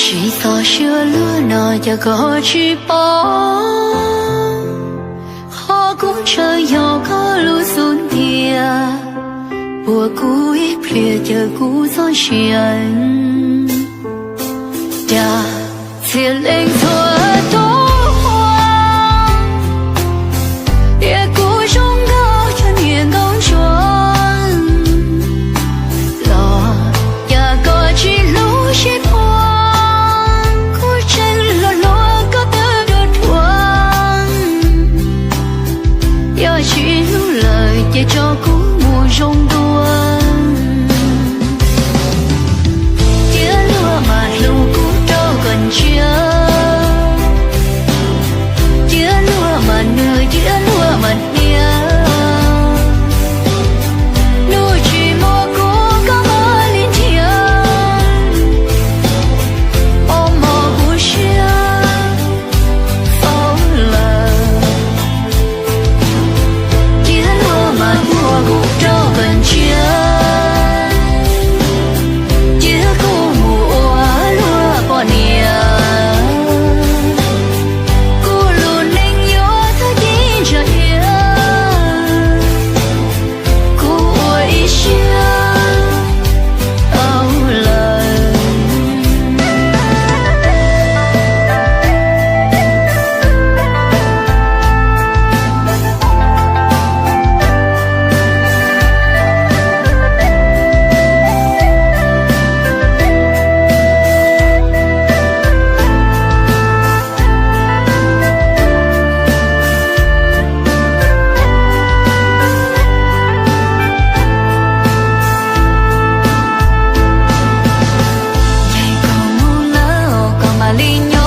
Tsis txhob siab luag no ces koj tsis paub, qhov kuv ntshaw yog koj lub xub ntiag, puag kuv ib pliag ces kuv txoj sia cas txhia leej txhua tub ua, tias kuv zoo nkauj cov niam nkauj ntsuag los cas koj tsis hlub sib puag, kuv tseem hluas hluas koj twb dua dhuav, yog tsis hlub lawm ces tso kuv mus zoo dua. Cia luag mas hlub kuv rau kom ntsia, cia luag mas nws, cia luag mas hnia, nws tsis muaj kuv koj mam li nrhiav, o mos kuv siab faus lawm. Cia luag mas ua kuv rau kom ntsia, cia kuv mus ua luag poj niam, kuv lub neej yuav tag ib ntsais diav, kuv ua ib siab tau lawm. Ces koj mus lawm koj mam li nyob.